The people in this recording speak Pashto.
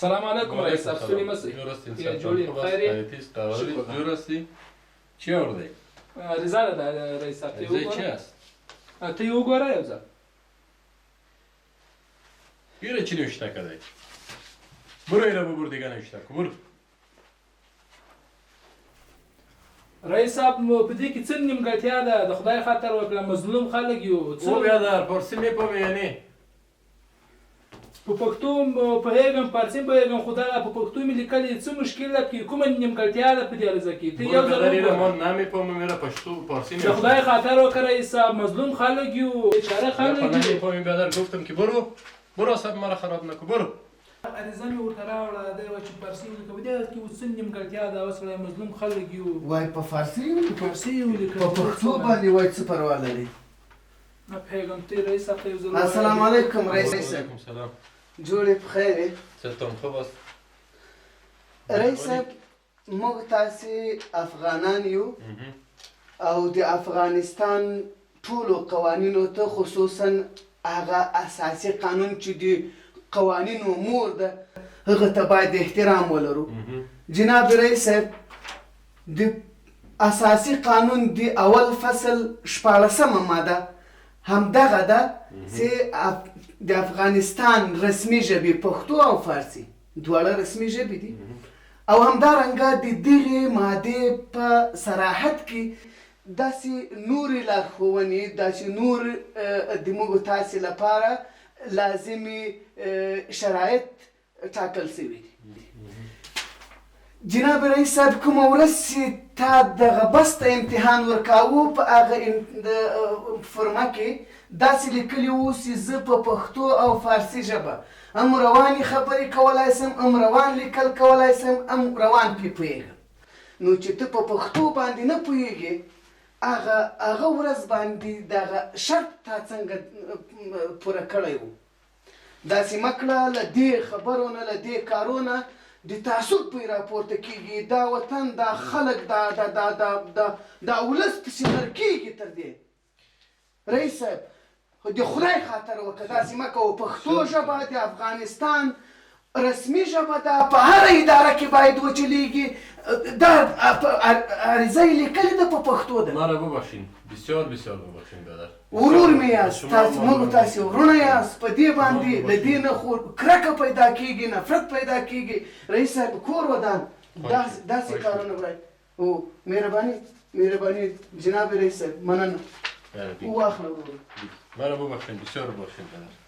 سلام علیکم رئیس صاحب، ستړي مه سئ. جوړ یې، خیر یې؟ جور هستی؟ چی آورده؟ عریضه ده رئیس صاحب، ته یې عریضه چی وګوره. است؟ ته یې وګوره یو ځل. ایره چی نوشته کردی؟ برو ایره ببر دیگه نوشته کو، برو. رئیس صاحب، په دې کې څه نیمګړتیا ده؟ د خدای خاطر وکړه، مظلوم خلک یو. څه او بیادر، فارسی میفهمی یا نه؟ په پښتو پوهېږم، فارسي هم پوهېږم، خو دغه په پښتو مې لیکلي، څه مشکل ده پکې؟ کومه نیمګړتیا ده په دې عریضه کې؟ ته برو یو ځل بیادر، ایره وګوره. ما نمیفهمم، ایره پشتو فارسی د نوشته. خدای خاطر وکړه رئیس صاحب، مظلوم خلک یو، بیچاره خلک یو. نمیفهمی بیادر، گفتم که برو برو، اعصاب مرا خراب نکو، برو. عریضه مې ورته راوړه، دی وایي چې فارسي ولیکه. په دې کې اوس څه نیمګړتیا ده؟ وسړی، مظلوم خلک یو. وای په فارسي یې ولیکه؟ په فارسي یې ولیکه. په پښتو باندې وای څه پروا لري؟ نه پوهېږم، ته رئیس صاحب ته یو ځل ووایه. السلام علیکم رئیس صاحب. علیکم سلام. جوړ یې، په خیر یې؟ ستم خوب است. رئیس صاحب، موږ تاسې افغانان یو او د افغانستان ټولو قوانینو ته، خصوصا هغه اساسي قانون چې د قوانینو مور ده، هغه ته باید احترام ولرو. جناب رئیس صاحب، د اساسي قانون د اول فصل 16مه ماده همدغه ده چې د افغانستان رسمي ژبې پښتو او فارسي دواړه رسمي ژبې دي، او همدارنګه د دغې مادې په صراحت کې داسې نورې لارښوونې، داسې نور د موږ تاسې لپاره لازمي شرایط ټاکل شوي دي. جناب رئیس صاحب، کومه ورځ چې تا دغه بس ته امتحان ورکاوه، په هغه فرمه کې داسې لیکلي وو چې زه په پښتو او فارسي ژبه هم روانې خبرې کولای سم، هم روان لیکل کولای سم، هم روان پرې پوهېږم. نو چې ته په پښتو باندې نه پوهېږې، هغه ورځ باندې دغه شرط تا څنګه پوره کړی وو؟ داسې مه کړه. له دې خبرو نه، له دې کارو نه د تعصب پی راپورته کېږي. دا وطن، دا خلک، دا دا دا دا دا دا ولس پسې غرقېږي تر دې. رئیس صاحب، د خدای خاطر وکړه، داسې مه کوه. پښتو ژبه د افغانستان رسمي ژبه ده، په هره اداره کې باید وچلېږي. دا عریضه یې لیکلې ده، په پښتو ده. مرا ببخشین، بسیار بسیار ببخشین برادر. ورور مې یاست تاسو، موږ تاسې وروڼه یاست. په دې باندې له دې نه خو کرکه پیدا کېږي، نفرت پیدا کېږي. رئیس صاحب، کور ودان، داسې کارونه باید او مهرباني، مهرباني جناب رئیس صاحب، مننه. واخله وروره. مرا ببخشین، بسیار ببخشین برادر.